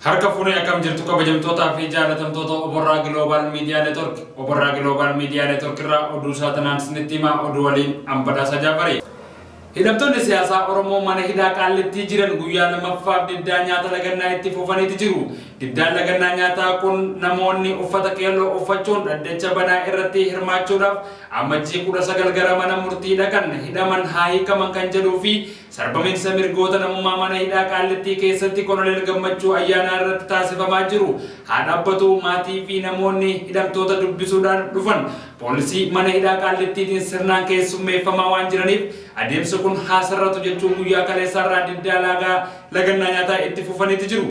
Harka fuunee akkam jirtu kabajamtootaa fi jaalatamtoota Oborraa Global Media Network. Oborraa Global Media Network irraa oduu saatanaan isinitti himaa oduu waliin Ambadaasaa Jaafaree. Hidhamtoonni siyaasaa Oromoo mana hidhaa Qaallittii jiran guyyaa lammaffaaf diddaa nyaata lagannaa itti fufaniiti jiru. Diddaan lagannaa nyaataa kun namoonni uffata keelloo uffachuun dhaddacha banaa irratti hirmaachuudhaaf ammajjii 19 gara mana murtii dhaqan hidhaman haa hiikaman kan jedhuu fi sarbamiinsa mirgoota namummaa mana hidhaa Qaallittii keessatti Koloneel Gammachuu Ayyaanaa irratti taasifamaa jiru haa dhaabbatu maatii fi namoonni hidhamtoota dubbisuudhaan dhufan poolisii mana hidhaa Qaallittiitiin sirnaan keessummeeffamaa waan jiraniif adeemsi kun haa sirratu jechuun guyyaa kaleessaarraa diddaa lagannaa nyaataa itti fufaniiti jiru.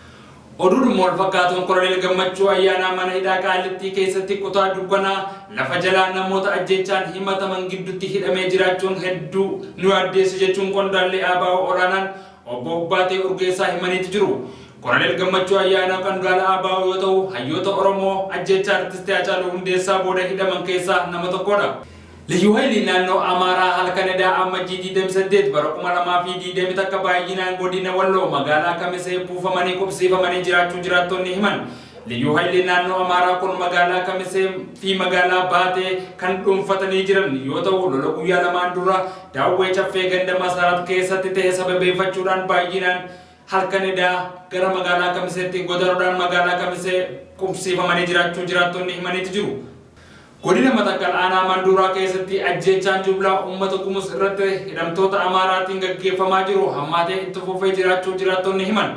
Oduudhuma wal fakkaatuun Koloneel Gammachuu Ayyaanaa mana hidhaa Qaallittii keessatti kutaa dukkanaa lafa jalaa namoota ajjeechaan himataman gidduutti hidhamee jiraachuun hedduu nu addeesse jechuun qondaalli ABO olaanaan obbo Obbaatee Urgeessaa himaniiti jiru. Koloneel Gammachuu Ayyaanaa qondaala ABO yoo ta'u hayyoota Oromoo ajjeechaa artistii Haacaaluu Hundeessaa booda hidhaman keessaa nama tokkodha. Liyyuu Haayilii naannoo Amaaraa halkan edaa ammajjii 28 bara 2021 baay'inaan godina Walloo magaalaa Kamisee buufamanii qubsiifamanii jiraachuu jiraattonni himan. Liyyuu Haayilii naannoo Amaaraa kun magaalaa Kamisee fi magaalaa Baatee kan dhuunfatanii jiran yoo ta'u lola guyyaa lamaan dura Daawwee Caffee ganda Masarat keessatti ta'e sababeeffachuudhaan baay'inaan halkan edaa gara magaalaa Kamiseetti godaanuudhaan magaalaa Kamisee qubsiifamanii jiraachuu jiraattonni himaniiti jiru. Godina Matakkal aanaa Manduuraa keessatti ajjeechaan jublaa uummata Gumuz irratti hidhamtoota Amaaraatiin gaggeeffamaa jiru hammaatee itti fufee jiraachuu jiraattonni himan.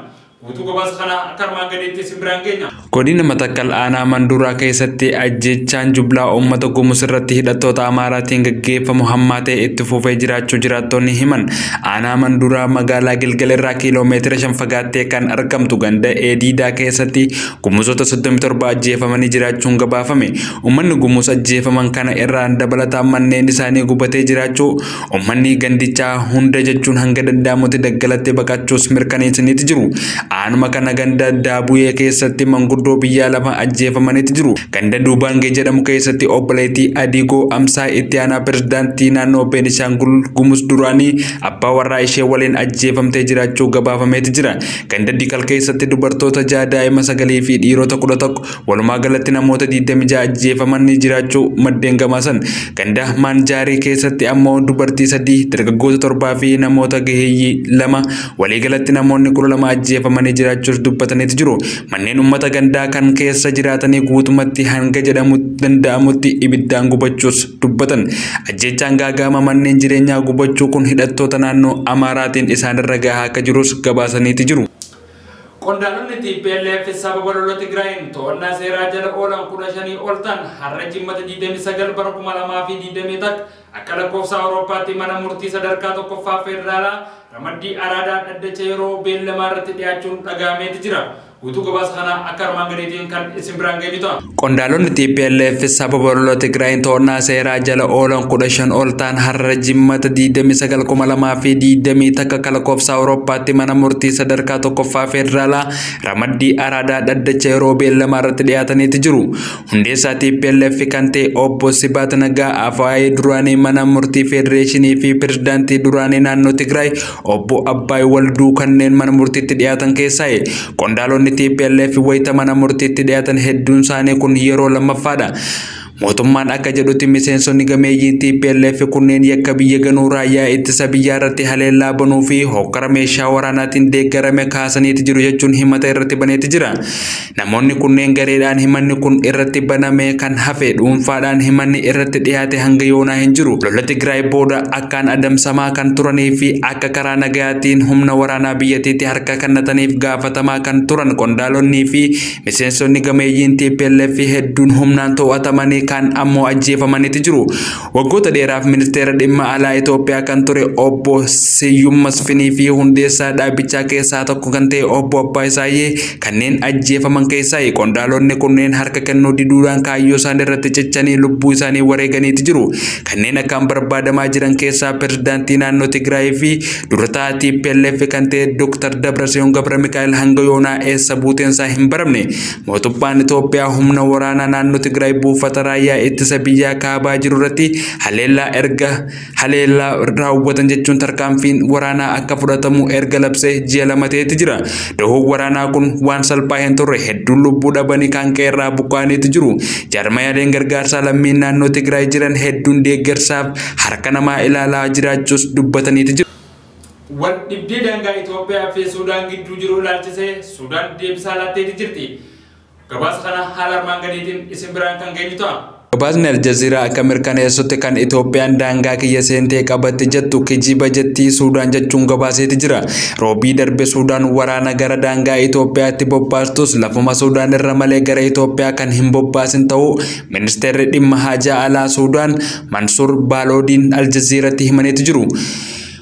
Guutuu gabaasa kana akka armaan gadiitti isin biraan geenya. Godina Matakkal aanaa Manduuraa keessatti ajjeechaan jublaa uummata Gumuz irratti hidhattoota Amaaraatiin gaggeeffamu hammaatee itti fufee jiraachuu jiraattonni himan. Aanaa Manduuraa magaalaa Gilgil irraa kiiloomeetira 5 fagaattee kan argamtu ganda Eediidaa keessatti Gumuzoota 37 ajjeefamanii jiraachuun gabaafame. Uummanni Gumuz ajjeefaman kana irraan dabalataan manneen isaanii gubatee jiraachuu uummanni gandichaa hunda jechuun hanga danda'amutti daggalatti baqachuus mirkaneessaniiti jiru. Aanuma kana ganda Daabuyee keessatti manguddoo biyyaa lama ajjeefamaniiti jiru. Ganda Duubaangee jedhamu keessatti obboleettii Adiigoo Amsaa itti aanaa pirezidaantii naannoo Beenishaangul Gumuz duraanii abbaa warraa ishee waliin ajjeefamtee jiraachuu gabaafameeti jira. Ganda Dikal keessatti dubartoota 6 daa'ima 9 fi dhiirota 11 walumaa galatti namoota 26 ajjeefamanii jiraachuu maddeen gabaasan. Ganda Maanjaarii keessatti ammoo dubartii 3 dargaggoota 7 fi namoota gaheeyyii 2 waliigalatti namoonni 12 ajjeefamanii jiraachuus dubbataniiti jiru. Manneen uummata gandaa kan keessa jiraatanii guutumatti hanga jedhamu danda'amutti ibiddaan gubachuus dubbatan. Ajjeechaan gaagaama manneen jireenyaa gubachuu kun hidhattoota naannoo Amaaraatiin isaanirra gahaa akka jirus gabaasaniiti jiru. Qondaalonni TPLF sababa lola Tigraayin to'annaa seeraa jala oolan 15 ol ta'an har'a jimmata 29 bara 2021 akka lakkoofsa Awurooppaatti mana murtii sadarkaa tokkoffaa federaalaa ramaddii Araadaa dhaddacha yeroo beellamaa irratti dhiyaachuun dhaga'ameeti jira. Guutuu gabaasa kana akka armaan gadiitiin kan isin biraan geenyu ta'a. Qondaalonni TPLF sababa lola Tigraayin to'annaa seeraa jala oolan 15 ol ta'an har'a jimmata 29 2021 akka lakkoofsa Awurooppaatti mana murtii sadarkaa tokkoffaa federaalaa ramaddii Araadaa dhaddacha yeroo beellamaa irratti dhiyaataniiti jiru. Hundeessaa TPLF kan ta'e obbo Sibaat Nagaa Afaayee duraanii mana murtii federeeshinii fi pirezidaantii duraanii naannoo Tigraay obbo Abbaay Walduu kanneen mana murtiitti dhiyaatan keessaa qondaalonni TPLF wayita mana murtiitti dhiyaatan hedduun isaanii kun yeroo lammaffaadha. Mootummaan akka jedhutti miseensonni gameeyyiin TPLF kunneen yakka biyya ganuu raayyaa ittisa biyyaa irratti haleellaa banuu fi hokkara meeshaa waraanaatiin deeggarame kaasaniiti jiru jechuun himata irratti baneeti jira. Namoonni kunneen gareedhaan himanni kun irratti baname kan hafe dhuunfaadhaan himanni irratti dhiyaate hanga yoonaa hin jiru. Lola Tigraay booda akkaan adamsamaa kan turanii fi akka karaa nagayaatiin humna waraanaa biyyattiitti harka kennataniif gaafatamaa kan turan qondaalonnii fi miseensonni gameeyyiin TPLF hedduun humnaan to'atamanii kaan ammoo ajjeefamaniiti jiru. Waggoota dheeraaf ministeera dhimma alaa Itoophiyaa kan ture obbo Siyyum Masfinii fi hundeessaa dhaabbichaa keessaa tokko kan ta'e obbo Abbaa Isaayyee kanneen ajjeefaman keessaa qondaalonni kunneen harka kennuu diduudhaan kaayyoo isaan irratti cichanii lubbuu isaanii wareeganiiti jiru. Kanneen akkaan barbaadamaa jiran keessaa pirezidaantii naannoo Tigraay fi durataa TPLF kan ta'e Dr. Dabratsiyoon Gabra-Mikaa'el hanga yoonaa eessa buuteensaa hin baramne. Mootummaan Itoophiyaa humna waraanaa naannoo Tigraay buufata raayyaa ittisa biyyaa kaabaa jiru irratti haleellaa erga haleellaa raawwatan jechuun tarkaanfiin waraanaa akka fudhatamu erga labsee ji'a 2 ta'eeti jira. Dahuun waraanaa kun waan salphaa hin turre, hedduun lubbuu dhabanii kan qeerraa buqqa'aniiti jiru. Jaarmayaaleen gargaarsaa lammiin naannoo Tigraay jiran hedduun deeggarsaaf harka namaa ilaalaa jiraachuus dubbataniiti jiru. Wal dhibdee daangaa Itoophiyaa fi Suudaan gidduu jiru ilaalchisee Suudaan deebisaa laatteeti jirti. Gabaasa kana haala armaan gadiitiin isin biraan kan geenyu ta'a. Gabaasni Aljazeeraa akka mirkaneessutti kan Itoophiyaan daangaa kiyya seentee qabatti jettu kijiba jettii Suudaan jechuun gabaaseeti jira. Roobii darbe Suudaan waraana gara daangaa Itoophiyaatti bobbaastus lafuma Suudaan irra malee gara Itoophiyaa kan hin bobbaasin ta'uu ministeerri dhimma haajaa alaa Suudaan Mansuur Baaloodiin Aljazeeratti himaniiti jiru.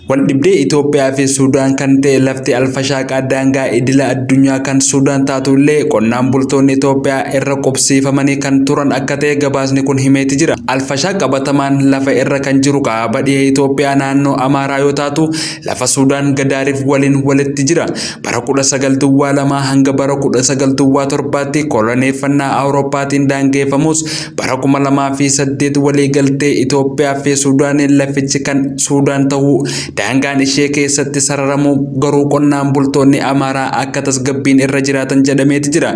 Waldhibdee Itoophiyaa fi Suudaan kan ta'e lafti Alfashaaqaa daangaa idila addunyaa kan Suudaan taatullee qonnaan bultoonni Itoophiyaa irra qubsiifamanii kan turan akka ta'e gabaasni kun himeeti jira. Alfashaaq qabatamaan lafa irra kan jiru kaaba dhiha Itoophiyaa naannoo Amaaraa yoo taatu lafa Suudaan Gadaariif waliin walitti jira. Bara 1902 hanga bara 1907tti koloneeffannaa Awurooppaatiin daangeffamus bara 2008 waliigaltee Itoophiyaa fi Suudaaniin lafichi kan Suudaan ta'uu daangaan ishee keessatti sararamu garuu qonnaan bultoonni Amaaraa akka tasgabbiin irra jiraatan jedhameeti jira.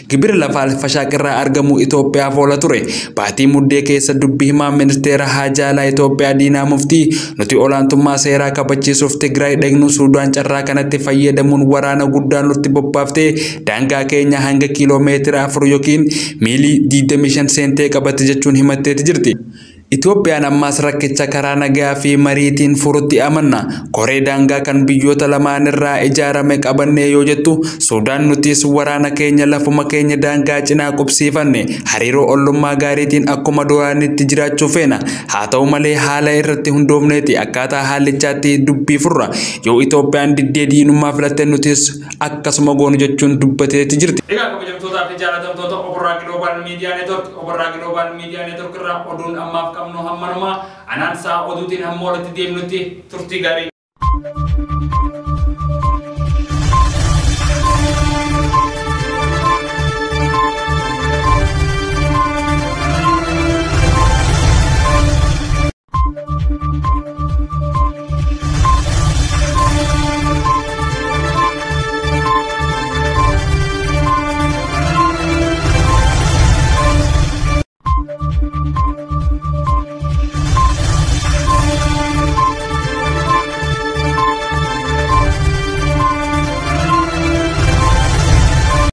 Gibira lafa Alfashaaq irraa argamu Itoophiyaaf oola ture. Baatii muddee keessa dubbii himaa ministeera haajaa alaa Itoophiyaa Diinaa Muftii nuti olaantummaa seeraa kabachiisuuf Tigraay dhaqnu Suudaan carraa kanatti fayyadamuun waraana guddaa nutti bobbaaftee daangaa keenya hanga kiiloomeetira 4 yookiin miilii 25 seentee qabatti jechuun himatteeti jirti. Itoophiyaan ammas rakkicha karaa nagaa fi mariitiin furutti amanna. Koree daangaa kan biyyoota lamaan irraa ijaarame qabannee yoo jettu Suudaan nutis waraana keenya lafuma keenya daangaa cinaa qubsiifanne hariiroo ollummaa gaariitiin akkuma duraanitti jiraachuu feena. Haa ta'u malee haala irratti hundoofneeti akkaataa haalichaatti dubbii furra. Yoo Itoophiyaan diddee diinummaa filatte nutis akkasuma goonu jechuun dubbateeti jirti. Egaa kabajamtootaa fi jaalatamtoota Oborraa Global Media Network, Oborraa Global Media Network irraa oduun ammaaf qabnu hammanumaa anaan sa'a oduutiin hamma walitti deemnutti turtii gaarii.